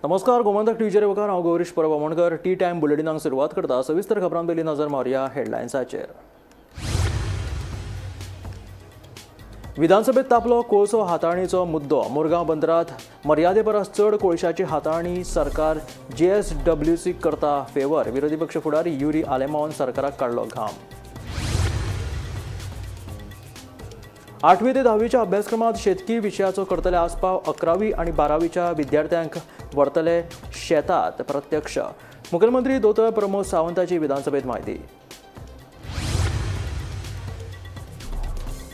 नमस्कार, गोमंतक टीव्हीचेर मुखार हांव गौरीश परब आमोणकर. टी टायम बुलेटिनाक सुरवात करता. सविस्तर खबरां पयलीं नजर मारुया हेडलायन्साचेर. विधानसभेत तापलो कोळसो हाताळणीचो मुद्दो. मुरगांव बंदरात मर्यादे परस चड कोळशाची हाताळणी, सरकार जेएसडब्ल्यूसी करता फेवर. विरोधी पक्ष फुडारी युरी आलेमावन सरकाराक काडलो घाम. आठवी ते धावीच्या अभ्यासक्रमात शेतकी विशयाचो करतले आस्पाव. 11वी आनी 12वीच्या विद्यार्थ्यांक व्हरतले शेतात प्रत्यक्ष. मुखेलमंत्री दोतोर प्रमोद सावंताची विधानसभेत म्हायती.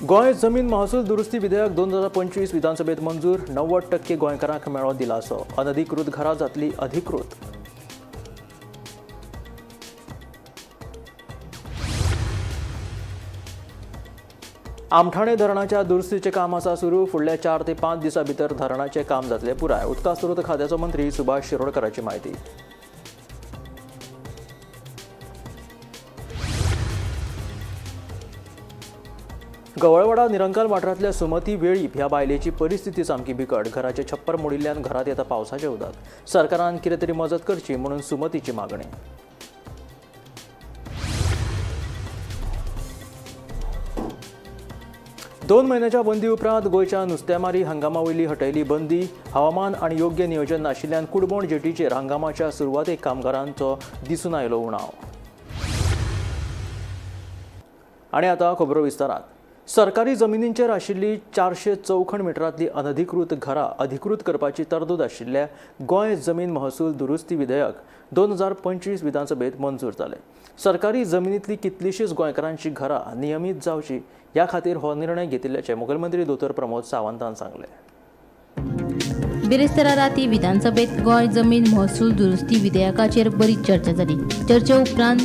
गोंय जमीन महसूल दुरुस्ती विधेयक 2025 विधानसभेत मंजूर. 90% गोंयकारांक मेळ्ळो दिलासो. अनधिकृत घरां जातली अधिकृत. आमठाणे धरणाच्या दुरुस्तीचें काम आसा सुरू. फुडल्या 4 ते 5 दिसां भितर धरणाचें काम जातलें पुराय. उदका स्रोत खात्याचो मंत्री सुभाष शिरोडकराची म्हायती. गवळवाडा निरंकाल वाठारांतल्या सुमती वेळीप ह्या बायलेची परिस्थिती सामकी बिकट. घराचें छप्पर मोडिल्ल्यान घरांत येता पावसाचें उदक. सरकारान कितें तरी मजत करची म्हणून सुमतीची मागणी. 2 म्हयन्याच्या बंदी उपरांत गोंयच्या नुस्तेमारी हंगामा वयली हटयली बंदी. हवामान आनी योग्य नियोजन नाशिल्ल्यान कुडबोण जेटीचेर हंगामाच्या सुरवातेक कामगारांचो दिसून आयलो उणाव. आनी आतां खबरो विस्तारान. सरकारी जमिनींचेर आशिल्ली 400 चौखण मिटरांतली अनधिकृत घरां अधिकृत करपाची तरतूद आशिल्ल्या गोंय जमीन महसूल दुरुस्ती विधेयक 2025 विधानसभेत मंजूर जालें. सरकारी जमिनींतली कितलीशींच गोंयकारांची घरां नियमीत जावची ह्या खातीर हो निर्णय घेतिल्ल्याचें मुखेलमंत्री दोतोर प्रमोद सावंतान सांगलें. बिरेस्तारा राती विधानसभेत गोंय जमीन महसूल दुरुस्ती विधेयकाचेर बरीच चर्चा जाली. चर्चे उपरांत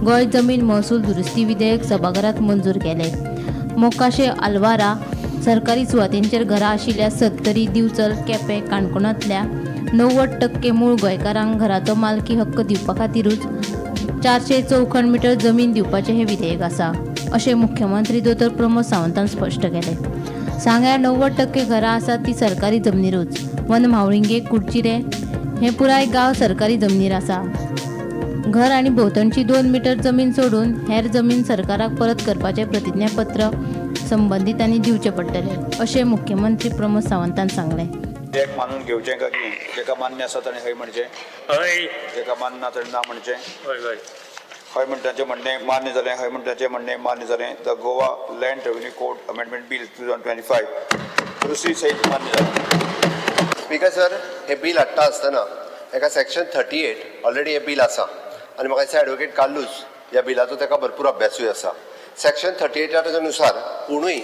गोंय जमीन महसूल दुरुस्ती विधेयक सभाघरात मंजूर केलें. मोकाशे, आल्वारा सरकारी सुवातेंचेर घरां आशिल्ल्या सत्तरी, दिवचल, केपें, काणकोणांतल्या 90% मूळ गोंयकारांक घराचो मालकी हक्क दिवपा खातीरूच 400 चौखण मिटर जमीन दिवपाचें हें विधेयक आसा, अशें मुख्यमंत्री दोतोर प्रमोद सावंतान स्पश्ट केलें. सांग्यार 90% घरां आसात ती सरकारी जमनीरूच. वन म्हावळिंगे, कुडचिरे हे पुराय गांव सरकारी जमनीर आसा. घर आनी भोंवतणची 2 मिटर जमीन सोडून हेर जमीन सरकाराक परत करपाचें प्रतिज्ञापत्र संबंदितांनी दिवचें पडटलें, अशें मुख्यमंत्री प्रमोद सावंतान सांगलें. विधेयक मानून घेवचें काय कितें? जेका मान्य आसा ताणें हय म्हणचें. हय. जेका मान्य ना ताणें ना म्हणचें. हय हय. हय म्हणटाचें म्हणणें मान्य जालें. हय म्हणटाचें म्हणणें मान्य जालें. The Goa Land Revenue Code Amendment Bill 2025 दुरुस्ती सहित मान्य जालें. स्पीकर सर, हे बील हाडटा आसतना एका सेक्शन 38 ऑलरेडी हे बील आसा आनी म्हाका दिसता एडवोकेट कार्लूस ह्या बिलाचो ताका भरपूर अभ्यासूय आसा. सेक्शन 38 नुसार कोणूय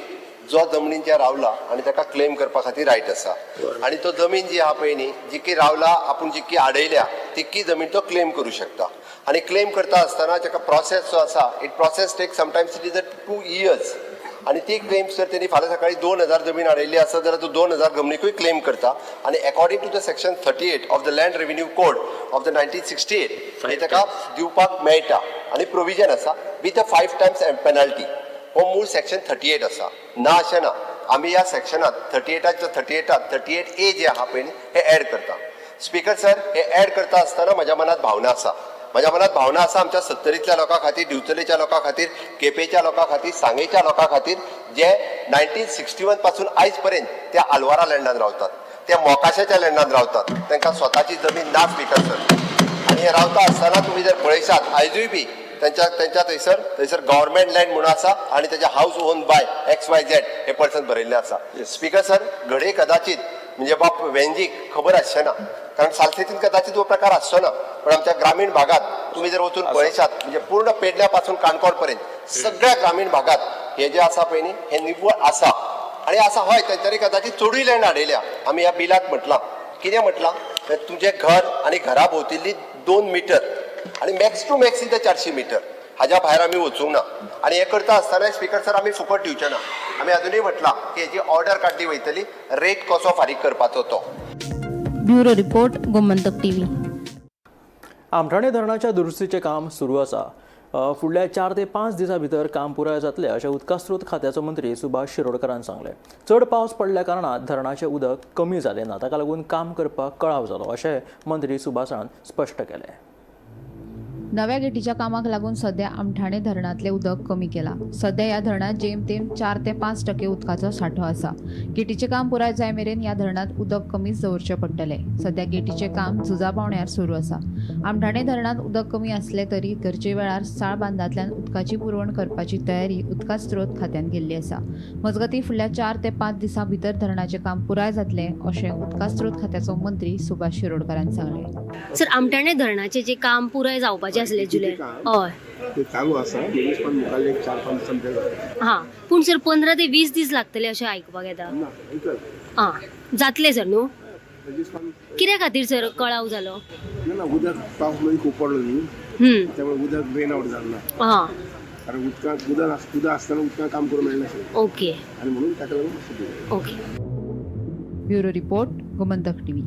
जो जमनीन रावला आनी ताका क्लेम करपा खातीर रायट आसा आनी तो जमीन जी आहा पळय न्ही, जितकी रावला आपूण, जितकी आडयल्या, तितकी जमीन तो क्लेम करूं शकता. आनी क्लेम करता आसतना ताका प्रोसेस जो आसा, it process take sometimes it is a 2 years. आनी ती क्लेम्स जर तेणी फाल्यां सकाळी 2000 जमीन हाडयल्ली आसा जाल्यार तो 2000 जमनीकूय क्लेम करता. आनी according to the section 38 of the Land Revenue Code of the 1968 हे ताका दिवपाक मेळटा आनी प्रोविजन आसा with a five times penalty. हो मूळ सेक्शन 38 आसा. ना अशें ना, आमी ह्या सेक्शनात 38च्या 38 38ए जे आहा पळय न्ही, हे एड करता. स्पीकर सर, हे एड करता आसतना म्हज्या मनात भावना आसा. म्हज्या मनात भावना आसा आमच्या सत्तरींतल्या लोकां खातीर, दिवचलेच्या लोकां खातीर, केपेंच्या लोकां खातीर, सांगेच्या लोकां खातीर, जे 1961 पासून आयज पर्यंत त्या आलवारा लँडान रावतात, त्या मोकाशाच्या लँडान रावतात. तांकां स्वताची जमीन ना स्पीकर सर. आनी हे रावता आसतना तुमी जर पळयशात, आयजूय बी तेंच्या थंयसर गव्हर्मेंट लँड म्हणून आसा आनी तेच्या house own by XYZ हे पर्सन बरयल्लें आसा. स्पीकर सर, घडये कदाचित म्हणजे बाब वेंजीक खबर आसचें ना, कारण सालसेतीन कदाचित हो प्रकार आसचो ना, पण आमच्या ग्रामीण भागात तुम्ही जर वचून पळयशात, म्हणजे पूर्ण पेडण्या पासून काणकोण पर्यंत सगळ्या ग्रामीण भागात हे जे आसा पळय न्ही, हे निव्वळ आसा. आनी आसा हय, तेंच्यांनी कदाचित चडूय लँड हाडयल्या. आमी ह्या बिलात म्हटलां, कितें म्हटलां तर तुजें घर आनी घरा भोंवतिल्ली 2 मिटर आनी max to max is 400 metre, हाज्या भायर आमी वचूंक ना. आनी हें करता आसतना स्पीकर सर, आमी फुकट दिवचे ना. आमी अजुनूय म्हटलां की हेजी ऑर्डर काडली वयतली, रेट कसो फारीक करपाचो तो. Bureau report, Gomantak TV. Amthane धरणाच्या दुरुस्तीचें काम सुरू आसा. फुडल्या 4 ते 5 दिसां भितर काम पुराय जातलें अशें उदकास्रोत खात्याचो मंत्री सुभाष शिरोडकरान सांगलें. चड पावस पडल्या कारणान धरणाचें उदक कमी जालें ना, ताका लागून काम करपाक कळाव जालो अशें मंत्री सुभाषान स्पश्ट केलें. नव्या गेटीच्या कामाक लागून सध्या आमठाणे धरणांतलें उदक कमी केलां. सध्या ह्या धरणांत जेमतेम 4 ते 5% उदकाचो सांठो आसा. गेटीचें काम पुराय जाय मेरेन ह्या धरणांत उदक कमीच दवरचें पडटलें. सध्या गेटीचें काम झुजा पावण्यार सुरू आसा. आमठाणे धरणांत उदक कमी आसलें तरी गरजे वेळार साळ बांदांतल्यान उदकाची पुरवण करपाची तयारी उदका स्रोत खात्यान केल्ली आसा. मजगतीं फुडल्या 4 ते 5 दिसां भितर धरणाचें काम पुराय जातलें अशें उदका स्रोत खात्याचो मंत्री सुभाष शिरोडकारान सांगलें. सर, आमठाणे धरणाचें जें काम पुराय जावपाचें आसलें जुलय, हय ते चालू आसा, पण मुखार एक 4-5 दिसांनी ते जातलें. हां, पूण सर 15 ते 20 दीस लागतले अशें आयकुपाक येता. ना, इतलें. आं, जातलें सर न्हू? दिसपान कित्या खातीर सर कळाव जालो? ना ना, उदक पावस मदीं खूब पडलो न्ही, त्यामुळे उदक ड्रेन आवट जालें ना. हां. कारण उदकांत उदक उदक आसतना उदकांत काम करूंक मेळनाशिल्लें. ओके. आनी म्हणून ताका लागून मातशें delay. Okay. Bureau report, Gomantak TV.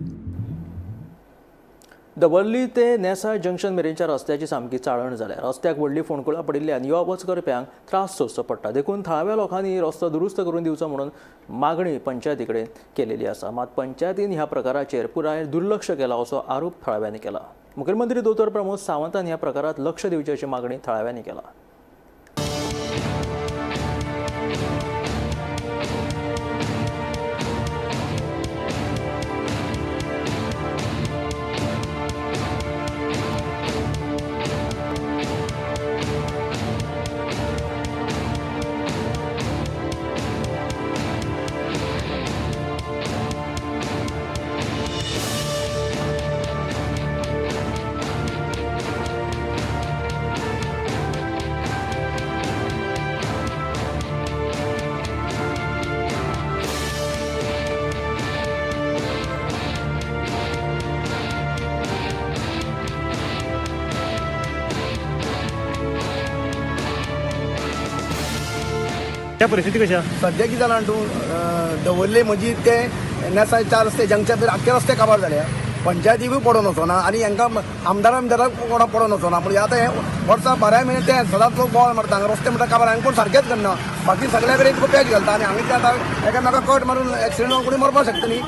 Davorlim ते नेसाय जंक्शन मेरेनच्या रस्त्याची सामकी चाळण जाल्या. रस्त्याक व्हडली फोंडकुलां पडिल्ल्यान यो वच करप्यांक त्रास सोंसचो पडटा. देखून थळाव्या लोकांनी रस्तो दुरुस्त करून दिवचो म्हणून मागणी पंचायती कडेन केलेली आसा. मात पंचायतीन ह्या प्रकाराचेर पुराय दुर्लक्ष केला असो आरोप थळाव्यांनी केला. मुखेलमंत्री दोतोर प्रमोद सावंतान ह्या प्रकारात लक्ष दिवचें अशी मागणी थळाव्यांनी केला. त्या परिस्थिती कशी आसा? सध्या कितें जालां तूं, दवर्ले म्हणजे ते नेसाय 4 रस्ते जंक्शन आख्खे रस्ते काबार जाल्या. पंचायतीकूय पडोन वचना आनी हांकां आमदारा आमदाराक कोणाक पडोन वचना. पूण आतां हें वर्सा 12 म्हयने ते सदांच लोक बोवाळ मारता. हांगा रस्ते म्हणटा काबार, हांगा कोण सारकेच करना. बाकी सगल्या कडेन तुका पॅच घालता आनी हांगा ते आतां एकामेका कट मारून एक्सिडंट जावन कोणी मरपाक शकता न्ही.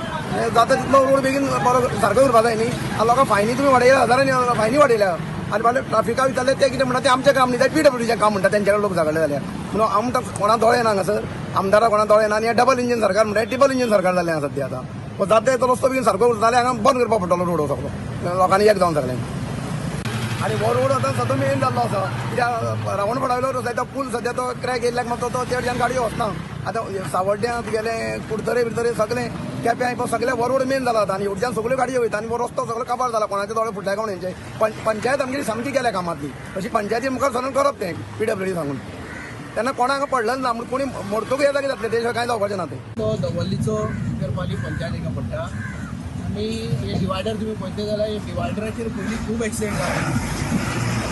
जाता तितलो रोड बेगीन बरो सारको करपा जाय न्ही. आनी लोकांक फायनी तुमी वाडयल्या, हजारांनी फायनी वाडयल्या. आनी फाल्यां ट्राफिका विचारलें ते कितें म्हणटा, ते आमचें काम न्ही, ते पीडब्ल्यूडीचें काम म्हणटा. तेंच्या कडेन लोक झगडले जाल्यार म्हणून हांव म्हणटा कोणा दोळे ना हांगासर, आमदारा कोणा दोळे ना. आनी हें डबल इंजीन सरकार म्हणटा, ट्रिपल इंजीन सरकार जालें सद्या आतां. जाता तो रस्तो बेगीन सारको जाल्यार हांगा बंद करपाक पडटलो रोड सगळो, लोकांनी एक जावन सगळ्यांनी. आनी हो रोड आतां सद्दां मेन जाल्लो आसा, कित्याक रावणफोडा वयलो रस्तो तो पूल सद्या तो क्रॅक येयल्ल्याक मागीर तो तेडच्यान गाडयो वचना. आतां सावड्ड्यां तुगेलें कुडतरे बिडतरे सगळें केप्यां सगळें हो रोड मेन जाला आतां. आनी हेवटेच्यान सगळ्यो गाडयो वयता आनी हो रस्तो सगळो काबार जाला. कोणाचे दोळे फुटले कोण हेंचे. पंचायत आमगेली सामकी गेल्या कामांतली. अशी पंचायती मुखार सरून करप तें पीडब्ल्यूडी सांगून तेन्ना कोणाक पडलें ना म्हणून कोणी मोडतकूच हे जागे जातलें, तें कांय जावपाचें ना तें. तो दवर्लीचो करपाली पंचायत एका पडटा आनी हे डिवायडर तुमी पळयतले जाल्यार हे डिवायडराचेर पयलीं खूब एक्सिडंट जाला.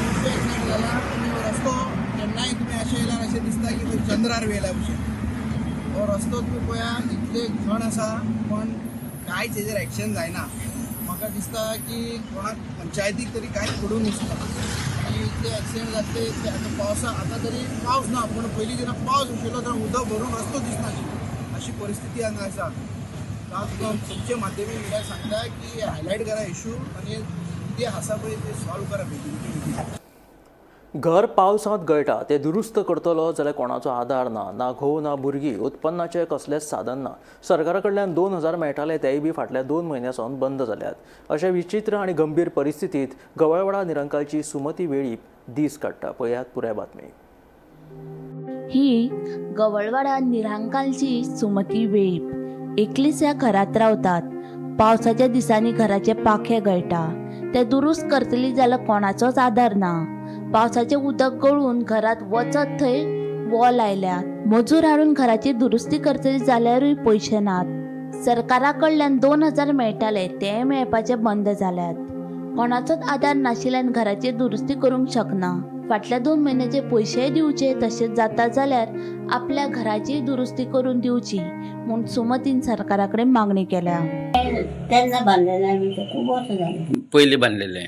इतले एक्सिडंट जाला आनी हो रस्तो केन्नाय तुमी अशें येयल्यार अशें दिसता की खंय चंद्रार येयल्या भशेन. हो रस्तो तुमी पळया इतले खण आसा पण कांयच हेजेर एक्शन जायना. म्हाका दिसता की कोणाक पंचायतीक तरी कांयच पडून दिसना आनी इतले एक्सिडंट जातले. आतां पावसा आतां तरी पावस ना, पूण पयलीं जेन्ना पावस आशिल्लो तेन्ना उदक भरून रस्तो दिसनाशिल्लो, अशी परिस्थिती हांगा आसा. हांव तुका तुमचे माध्यमी मिडियाक सांगता की हायलायट करा इशू आनी कितें आसा पळय तें सॉल्व करा बेगीन बेगीन. घर पावसांत गळटा तें दुरुस्त करतलो जाल्यार कोणाचो आदार ना, ना घोव ना भुरगीं, उत्पन्नाचें कसलेंच साधन ना. सरकारा कडल्यान 2000 मेळटाले तेय बी फाटल्या 2 म्हयन्यां सावन बंद जाल्यात. अशे विचित्र आनी गंभीर परिस्थितींत गवळवाडा निरंकालची सुमती वेळीप दीस काडटा. पळयात पुराय बातमी. ही गवळवाडा निरांकालची सुमती वेळीप एकलीच ह्या घरांत रावतात. पावसाच्या दिसांनी घराचे पाखे गळटा, ते दुरुस्त करतली जाल्यार कोणाचोच आदार ना. पावसाचें उदक गळून घरांत वचत थंय वॉल आयल्या. मजूर हाडून घराची दुरुस्ती करतली जाल्यारूय पयशे नात. सरकारा कडल्यान 2000 मेळटाले तेय मेळपाचे बंद जाल्यात. कोणाचोच आदार नाशिल्ल्यान घराची दुरुस्ती करूंक शकना. फाटल्या 2 म्हयन्याचे पयशेय दिवचे, तशेंच जाता जाल्यार आपल्या घराची दुरुस्ती करून दिवची म्हूण सुमतीन सरकारा कडेन मागणी केल्या. तेन्ना बांदलेलें आमी, ते खूब वर्सां जालीं. पयलीं बांदलेलें,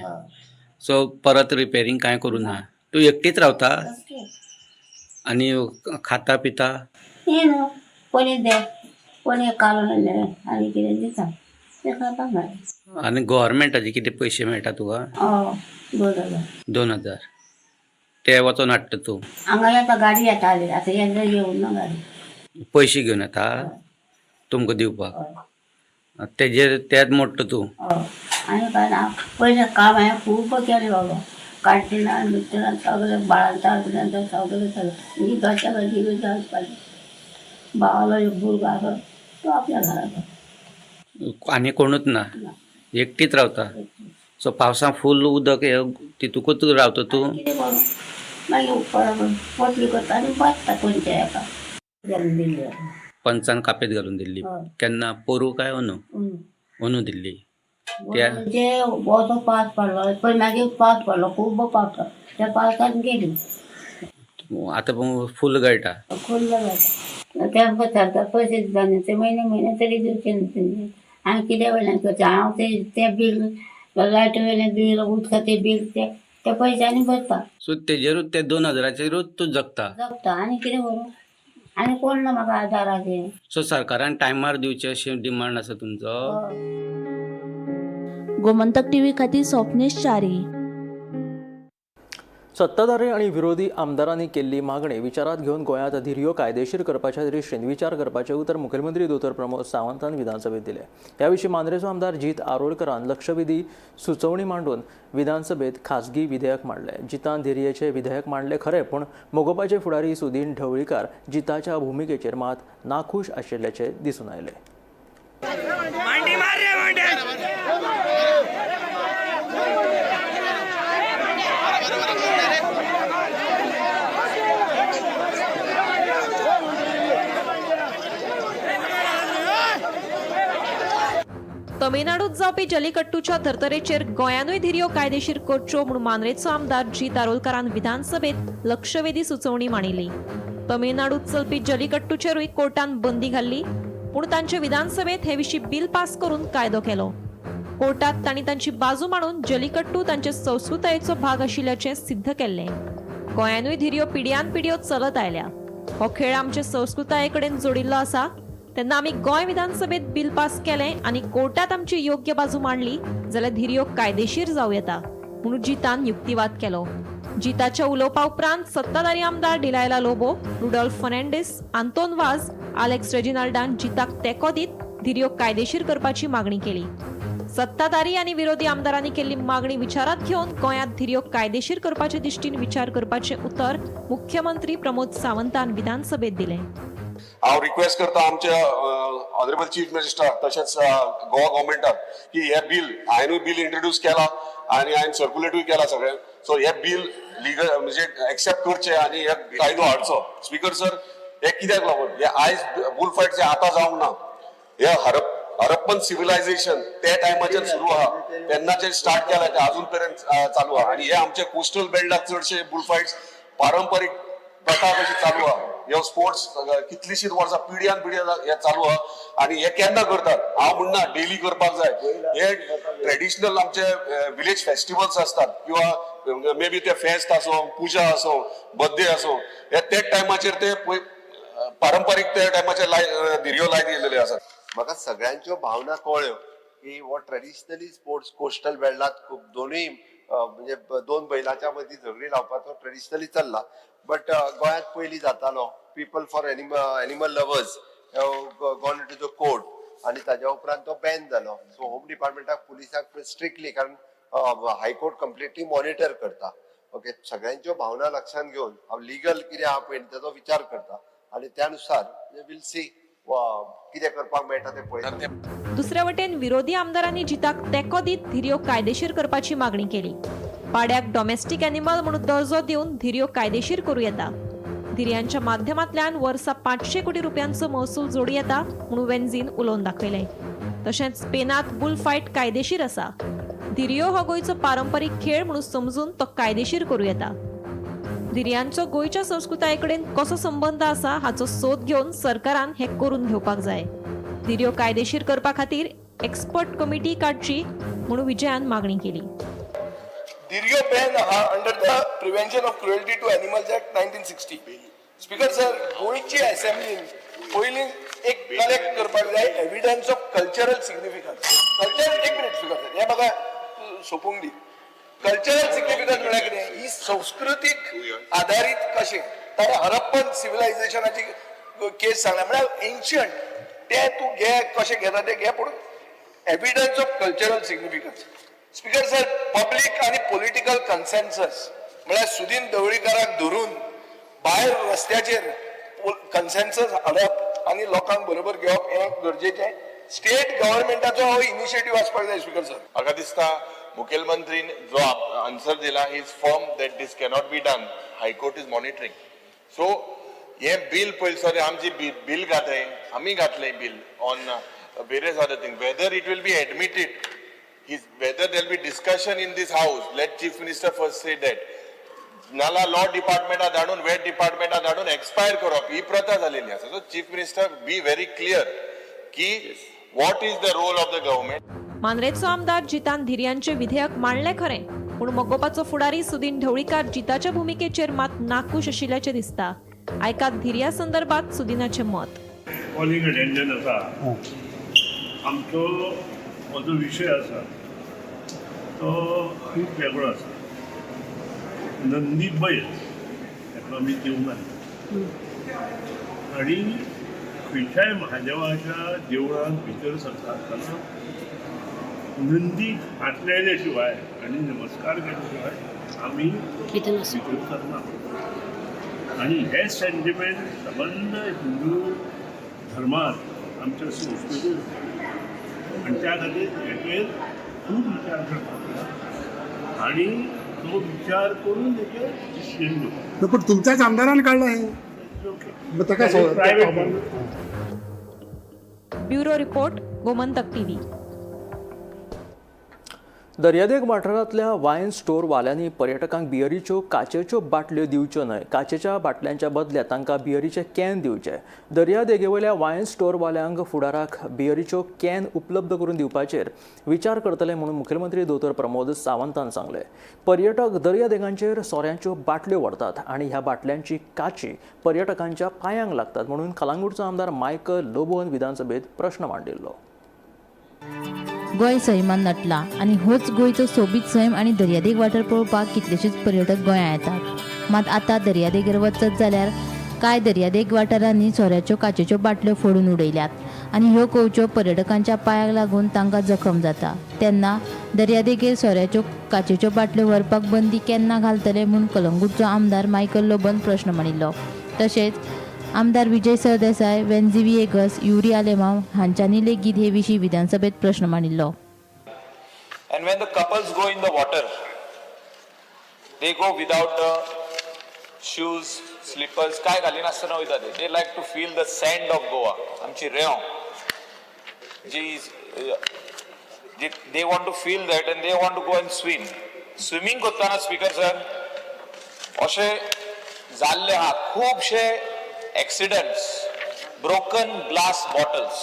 सो परत रिपेरींग कांय करूं ना. तूं एकटीच रावता आनी खाता पिता? हें न्हू कोणी दे कोणी काडून हाडलें आनी कितें दिता तें खाता मागीर. आनी गोवोरमेंटाचे कितें पयशे मेळटा तुका? हय, 2000. 2000 ते वचोन हाडटा तूं? हांगा येता गाडी येताली, आतां येन्ना येवना ना गाडी. पयशे घेवन येता तुमकां दिवपाक? तेजेर तेच मोडटा तूं? हय, आनी कांय ना. पयलें काम हांवें खूब केलें बाबा, कांटिनान बिंटिनान सगळें, बाळांतार बिळांतार सगळें सगळें. ही घरच्या घरी वचपाचें. भावालो एक भुरगो आसा तो आपल्या घरा आसा. आनी कोणूच ना, एकटीच रावता? सो पावसा फूल उदक हे तितूकूच रावता तूं? कितें करूं मागीर, पोटली करता आनी बसता खंयच्या एका घालून दिल्ली. पंचान कापेत घालून दिल्ली? हय. केन्ना, पोरू काय अंदू? अंदू दिल्ली त्या? म्हणजे असो पावस पडलो पळय, मागीर पावस पडलो, खूब पावस, त्या पावसान गेली. आतां फूल गळटा? खुल्ल जाता. तेमकां सरकार पयशे दिता न्ही, ते म्हयने म्हयने तरी दिवचे न्ही तेंचे. आनी कित्या वयल्यान करचें हांव तें? तें बील, लायटी वयलें बील, उदकाचें बील, ते त्या पयशांनी भरता. सो तेजेरूच, ते 2000चेरूच तूं जगता? जगता, आनी कितें करूं? आनी कोण ना म्हाका आदाराचेर. सो सरकारान टायमार दिवचें अशें डिमांड आसा तुमचो? गोमंतक टीव्ही खातीर स्वप्नेश च्यारी. सत्ताधारी आनी विरोधी आमदारांनी केल्ली मागणी विचारात घेवन गोंयांत धिरयो कायदेशीर करपाच्या दृश्टीन विचार करपाचें उतर मुखेलमंत्री दोतोर प्रमोद सावंतान विधानसभेत दिलें. ह्या विशीं मांद्रेचो आमदार जीत आरोलकरान लक्षवेधी सुचोवणी मांडून विधानसभेत खासगी विधेयक मांडलें. जितान धिरयेचें विधेयक मांडलें खरें, पूण मगोपाचे फुडारी सुदीन ढवळीकार जिताच्या भुमिकेचेर मात नाखूश आशिल्ल्याचें दिसून आयलें. तमिळनाडूत जावपी जलीकट्टूच्या धर्तरेचेर गोंयानूय धिरयो कायदेशीर करच्यो म्हूण मांद्रेचो आमदार जीत आरोलकारान विधानसभेत लक्षवेधी सुचोवणी मांडिल्ली. तमिळनाडूत चलपी जलीकट्टूचेरूय कोर्टान बंदी घाल्ली, पूण तांचे विधानसभेत हे विशीं बिल पास करून कायदो केलो. कोर्टात तांणी तांची बाजू मांडून जलीकट्टू तांचे संस्कृतायेचो भाग आशिल्ल्याचें सिद्ध केल्लें. गोंयानूय धिरयो पिढ्यान पिढ्यो चलत आयल्या. हो खेळ आमचे संस्कृताये कडेन जोडिल्लो आसा. तेन्ना आमी गोंय विधानसभेत बिल पास केलें आनी कोर्टात आमची योग्य बाजू मांडली जाल्यार धिरयो कायदेशीर जावं येता म्हणून जितान युक्तिवाद केलो. जिताच्या उलोवपा उपरांत सत्ताधारी आमदार डिलायला लोबो, रुडॉल्फ फर्नांडीस, आंतोन वाज, आलेक्स रेजिनाल्डान जिताक तेंको दीत धिरयो कायदेशीर करपाची मागणी केली. सत्ताधारी आनी विरोधी आमदारांनी केल्ली मागणी विचारात घेवन गोंयांत धिरयो कायदेशीर करपाचे दृश्टीन विचार करपाचें उतर मुख्यमंत्री प्रमोद सावंतान विधानसभेत दिलें. हांव रिक्वेस्ट करता आमच्या ऑनरेबल चीफ मिनिस्टराक तशेंच गोवा गव्हर्मेंटाक की हे बील हांवेनूय बील इंट्रोड्यूस केला आनी हांवें सर्क्युलेटूय केला सगळ्यांक. सो हे बील लिगल म्हणजे एक्सेप्ट करचें आनी हे कायदो हाडचो. स्पीकर सर, हे कित्याक लागून हे आयज बुल फायट जे आतां जावंक ना, हे हरप्पन सिविलायझेशन त्या टायमाचेर सुरू आहा, तेन्नाचेर स्टार्ट केला ते अजून पर्यंत चालू आहा. आनी हे आमचे कोस्टल बेल्टाक चडशे बुल फायट्स पारंपरीक प्रथा कशी चालू आहा. हे स्पोर्ट्स कितलीशीच वर्सां पिढ्यान पिढ्या हे चालू आहा. आनी हे केन्ना करतात हांव म्हणना डेली करपाक जाय. हे ट्रेडिशनल आमचे विलेज फेस्टिवल्स असतात किंवा मे बी ते फेस्त आसो, पुजा आसो, बर्थडे आसो, हे त्या टायमाचेर ते पारंपरीक त्या टायमाचेर लाय धिरयो लायत येयलेले आसात. म्हाका सगळ्यांच्यो भावना कळ्ळ्यो की हो ट्रेडिशनली स्पोर्ट्स कोस्टल बेल्टात खूब दोनूय म्हणजे दोन बैलाच्या मदीं झगडी लावपाचो ट्रेडिशनली चल्ला. बट गोंयांत पयलीं जातालो, people for animal lovers gone to the court आनी ताज्या उपरांत तो बॅन जालो. सो होम डिपार्टमेंटाक, पुलिसाक स्ट्रिक्टली, कारण हायकोर्ट कंप्लिटली मॉनिटर करता. ओके, सगळ्यांच्यो भावना लक्षांत घेवन हांव लिगल कितें आहा पळय ताचो विचार करता आनी त्या नुसार वील सी कितें करपाक मेळटा तें पळयता. दुसऱ्या वटेन विरोधी आमदारांनी जिताक तेंको दीत धिरयो कायदेशीर करपाची मागणी केली. पाड्याक डॉमेस्टीक एनिमल म्हणून दर्जो दिवन धिरयो कायदेशीर करूं येता. धिरयांच्या माध्यमांतल्यान वर्सा 500 कोटी रुपयांचो महसूल जोडूं येता म्हणून वेन्झीन उलोवन दाखयलें. तशेंच स्पेनात बुल फायट कायदेशीर आसा. धिरयो हो गोंयचो पारंपरीक खेळ म्हणून समजून तो कायदेशीर करूं येता. धिरयांचो गोंयच्या संस्कृताये कडेन कसो संबंद आसा हाचो सोद घेवन सरकारान हें करून घेवपाक जाय. धिरयो कायदेशीर करपा खातीर एक्सपर्ट कमिटी काडची म्हणून विजयान मागणी केली. धिरयो बॅन आहा under the Prevention of Cruelty to Animals Act 1960. Speaker sir, गोंयची असेंब्लीन पयलीं एक कलेक्ट करपाक जाय evidence of cultural significance. Culture, एक मिनिट स्पीकर सर, हें म्हाका सोंपूंक दी. कल्चरल सिग्निफिकन्स म्हळ्यार कितें? ही संस्कृतीक आदारीत कशें ताणें हरप्पन सिविलायझेशनाची केस सांगल्या, म्हळ्यार एन्शियंट. ते तूं घे, कशें घेता ते घे, पूण evidence of cultural significance. Speaker sir, public आनी पॉलिटिकल कन्सेन्सस म्हळ्यार सुदीन ढवळीकाराक धरून भायर रस्त्याचेर कन्सेन्सस हाडप आनी लोकांक बरोबर घेवप हें गरजेचें. स्टेट गव्हर्मेंटाचो हो इनिशिएटीव आसपाक जाय, स्पीकर सर. म्हाका दिसता मुखेलमंत्रीन जो आन्सर दिला, is firm that this cannot be done. High court is monitoring. So हे बील पयलीं सॉरी आमची बील घातले, आमी घातले bill on various other thing. Whether it will be admitted is whether there be discussion in this house, let Chief Minister first say that. नाला law डिपार्टमेंटा धाडून, weight डिपार्टमेंटा धाडून expire करप ही प्रथा जालेली आसा. So Chief Minister, be very clear की what is the role of the government. मांद्रेचो आमदार जितान धिरयांचे विधेयक मांडलें खरें, पूण मगोपाचो फुडारी सुदीन ढवळीकार जिताच्या भुमिकेचेर मात नाखूश आशिल्ल्याचें दिसता. आयकात धिरया संदर्भात सुदिनाचें मत. कॉलिंग अटेन्शन आसा. आमचो हो जो विशय आसा तो खूब वेगळो आसा. नंदी बैल ताका आमी देव मानता आनी खंयच्याय महादेवाच्या देवळांत भितर सरता आसतना नंदीक हात लायल्या शिवाय आनी नमस्कार केल्या शिवाय आमी भितर वचना. भितर सरना आनी हे सेंटिमेंट सबंद हिंदू धर्मात, आमच्या संस्कृतीत आसा आनी त्या खातीर हेचेर खूब विचार करपाक जाय आनी तो विचार करून हेचेर डिसिजन घेवपाक. पण तुमच्याच आमदारान काडलं हे. ओके. मग ताका private. Bureau report, Gomantak TV. दर्यादेग वाठारांतल्या वायन स्टोरवाल्यांनी पर्यटकांक बियरीच्यो काचेच्यो बाटल्यो दिवच्यो न्हय. काचेच्या बाटल्यांच्या बदल्यात तांकां बियरीचे can दिवचे. दर्यादेगेवयल्या वायन स्टोरवाल्यांक फुडाराक बियरीच्यो can उपलब्ध करून दिवपाचेर विचार करतले म्हणून मुखेलमंत्री दोतोर प्रमोद सावंतान सांगलें. पर्यटक दर्यादेगांचेर सोऱ्यांच्यो बाटल्यो व्हरतात आनी ह्या बाटल्यांची काची पर्यटकांच्या पांयांक लागतात म्हणून कलांगूटचो आमदार मायकल लोबोन विधानसभेत प्रश्न मांडिल्लो. गोंय सैमान नटला आनी होच गोंयचो सोबीत सैम आनी दर्यादेग वाठार पळोवपाक कितलेशेच पर्यटक गोंयांत येतात. मात आतां दर्यादेगेर वचत जाल्यार कांय दर्यादेग वाठारांनी सोऱ्याच्यो काचेच्यो बाटल्यो फोडून उडयल्यात आनी ह्यो कंवच्यो पर्यटकांच्या पांयाक लागून तांकां जखम जाता. तेन्ना दर्यादेगेर सोऱ्याच्यो काचेच्यो बाटल्यो व्हरपाक बंदी केन्ना घालतले म्हूण कलंगूटचो आमदार मायकल लोबोन प्रश्न मांडिल्लो. तशेंच आमदार विजय सरदेसाय, वेन्झी व्हिएगस, युरी आलेमाव हांच्यांनी लेगीत हे विशीं विधानसभेत प्रश्न मांडिल्लो. And when the couples go in the water, they go without the shoes, slippers, काय घालिनासतना वयता ते. They like to feel the sand of Goa. आमची रेंव जी जी, they want to feel that and they want to go and swim. Swimming करतना, speaker sir, अशें जाल्ले आहा खुबशे accidents, broken glass bottles.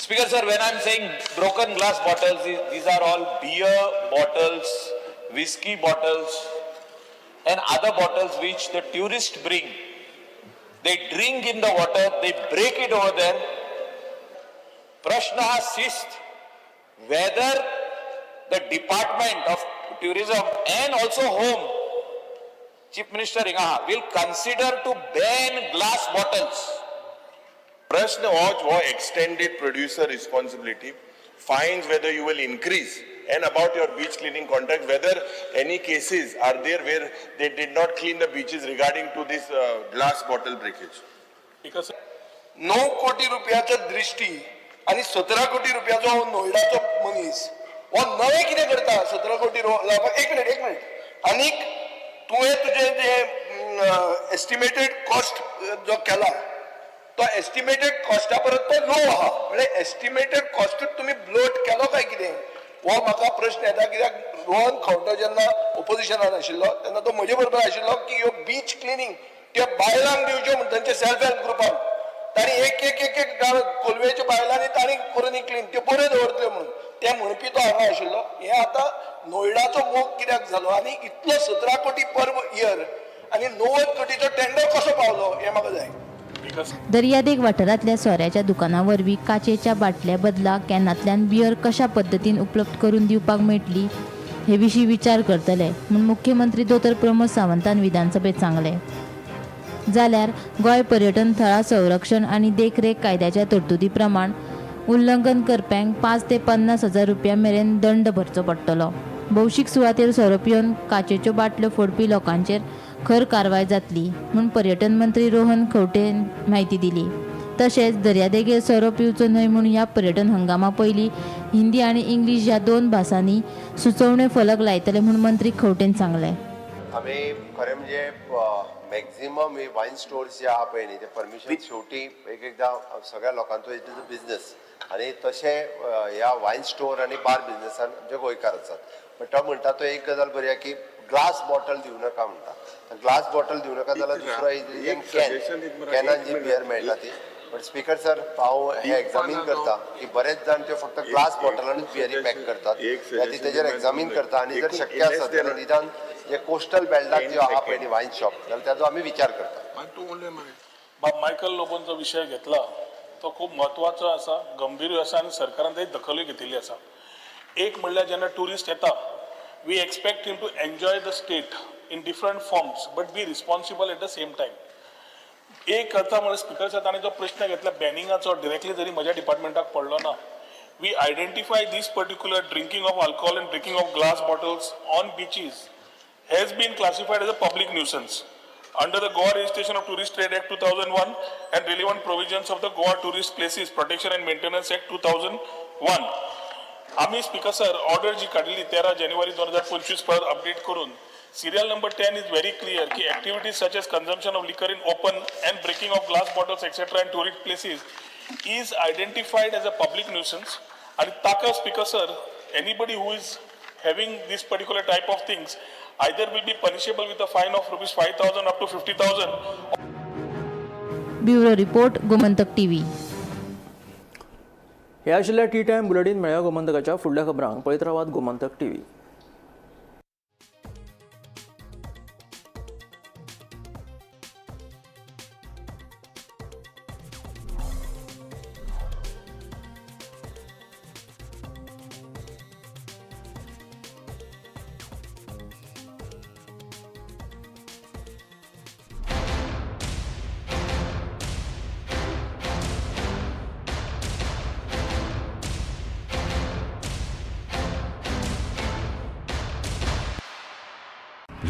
Speaker sir, when I'm saying broken glass bottles, these are all beer bottles, whiskey bottles, and other bottles which the tourists bring. They drink in the water, they break it over there. प्रश्न हा शिस्त, whether the Department of Tourism and also Home, Chief Minister हिंगा will consider to ban glass bottles. प्रश्न हो extended producer responsibility, fines, whether you will increase, and about your beach cleaning contract, whether any cases are there where they did not clean the beaches regarding to this glass bottle breakage. 9 कोटी रुपयाचो दृश्टी आनी 17 कोटी रुपयाचो हो नोयडाचो मनीस हो नवें कितें करता 17 कोटी लावपाक? एक मिनिट, एक मिनिट. आनीक तुवें तुजें जे एस्टिमेटेड कॉस्ट जो केला, तो एस्टिमेटेड कॉस्टा परत तो लो आहा. म्हणजे एस्टिमेटेड कॉस्टूच तुमी ब्लोट केलो काय कितें, हो म्हाका प्रश्न येता. कित्याक रोहन खंवटो जेन्ना ओपोजिशनान आशिल्लो तेन्ना तो म्हजे बरोबर आशिल्लो की ह्यो बीच क्लिनींग त्यो बायलांक दिवच्यो म्हण. तांचे सेल्फ हेल्प ग्रुपान तांणी एक एक एक एक गांव कोलवेच्या बायलांनी तांणी करून क्लीन त्यो बऱ्यो दवरतल्यो म्हणून. ते म्हणपी तो हांगा आशिल्लो. हे आतां नोयडाचो मोग कित्याक जालो आनी इतलो 17 कोटी पर इयर आनी 90 कोटीचो टेंडर कसो पावलो हें म्हाका जाय. दर्यादेग वाठारांतल्या सोऱ्याच्या दुकानां वरवीं काचेच्या बाटल्या बदला कॅनांतल्यान बियर कशा पद्दतीन उपलब्ध करून दिवपाक मेळटली हे विशीं विचार करतले म्हूण मुख्यमंत्री दोतोर प्रमोद सावंतान विधानसभेत सांगलें. जाल्यार गोंय पर्यटन थळां संरक्षण आनी देखरेख कायद्याच्या तरतुदी प्रमाण उल्लंघन करप्यांक 5 ते 50 हजार रुपया मेरेन दंड भरचो पडटलो. भौशीक सुवातेर सोरो पिवन काचेच्यो बाटल्यो फोडपी लोकांचेर खर कारवाय जातली म्हूण पर्यटन मंत्री रोहन खंवटेन म्हायती दिली. तशेंच दर्यादेगेर सोरो पिवचो न्हय म्हूण ह्या पर्यटन हंगामा पयलीं हिंदी आनी इंग्लीश ह्या 2 भासांनी सुचोवणे फलक लायतले म्हूण मंत्री खंवटेन सांगलें. आमी खरें म्हणजे मॅक्झिमम ही वायन स्टोर्स जे आहा पळय न्ही, ते परमिशन शेवटी एक एकदां सगळ्या लोकांचो it is a business आनी तशें ह्या वायन स्टोर आनी बार बिजनेसान आमचे गोंयकार आसात. बट तो म्हणटा तो एक गजाल बरी आहा की ग्लास बॉटल दिवं नाका म्हणटा. ग्लास बॉटल दिवं नाका जाल्यार दुसरो can, कॅनान जी बियर मेळटा ती. बट स्पीकर सर, हांव हें एग्जामीन करता की बरेच जाण त्यो फक्त ग्लास बॉटलानूच बियरी पॅक करतात, ती तेजेर एग्जामीन करता आनी जर शक्य आसत जाल्यार निदान जे कोस्टल बेल्टाक ज्यो आहा पळय न्ही वायन शॉप, जाल्यार ताजो आमी विचार करता. बाब मायकल लोबोन जो विशय घेतला तो खूब म्हत्वाचो आसा, गंभीरूय आसा आनी सरकारान ताची दखलूय घेतिल्ली आसा. एक म्हणल्यार जेन्ना ट्युरिस्ट येता, we expect him to enjoy the state in different forms but be responsible at the same time. एक करता म्हणल्यार स्पिकर सर ताणें जो प्रश्न घेतला बॅनिंगाचो डिरेक्टली जरी म्हज्या डिपार्टमेंटाक पडलो ना, we identify this particular drinking of alcohol and drinking of glass bottles on beaches has been classified as a public nuisance under the Goa Registration of Tourist Trade Act 2001 and relevant provisions of the Goa Tourist Places Protection and Maintenance Act 2001. आम्ही speaker sir order जी काडलेली 13 जानेवारी 2025 परत update करून serial number 10 is very clear की activities such as consumption of liquor in open and breaking of glass bottles etcetera in tourist places is identified as a public nuisance. आणि ताका speaker sir anybody who is having this particular type of things either will be punishable with a fine of rupees 5,000 up to 50,000. Bureau report, Gomantak TV. हे आशिल्ले T time bulletin. मेळया गोमंतकाच्या फुडल्या खबरांक. पळयत रावात Gomantak TV.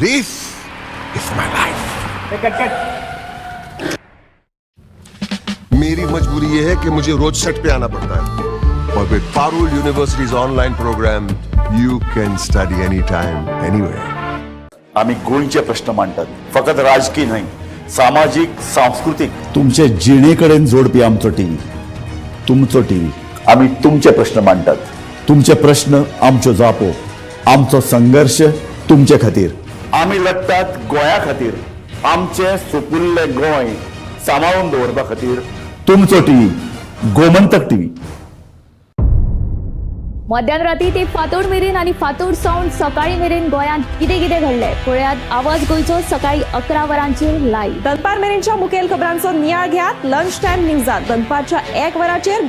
This is my life. मेरी मजबूरी ये है कि मुझे रोज सेट पे आना पड़ता है और with Parul University's online program, you can study anytime, anywhere. आमी गोंयचे प्रश्न मांडटात, फकत राजकीय न्हय, सामाजीक, सांस्कृतीक, तुमचे जिणे कडेन जोडपी आमचो टीव्ही, तुमचो टीव्ही. आमी तुमचे प्रश्न मांडटात, तुमचे प्रश्न आमच्यो जापो, आमचो संघर्श तुमचे खातीर. आमी लढटात गोंया खातीर, आमचें सुपुल्लें गोंय सांबाळून दवरपा खातीर. तुमचो टीव्ही, गोमंतक टीव्ही. मध्यान राती ते फांतोड मेरेन आनी फांतोड सावन सकाळी मेरेन गोंयांत कितें कितें घडलें पळयात आवाज गोंयचो सकाळी 11 वरांचेर लायव्ह. दनपार मेरेनच्या मुखेल खबरांचो नियाळ घेयात लंच टायम न्यूजात दनपारच्या 1 वरांचेर.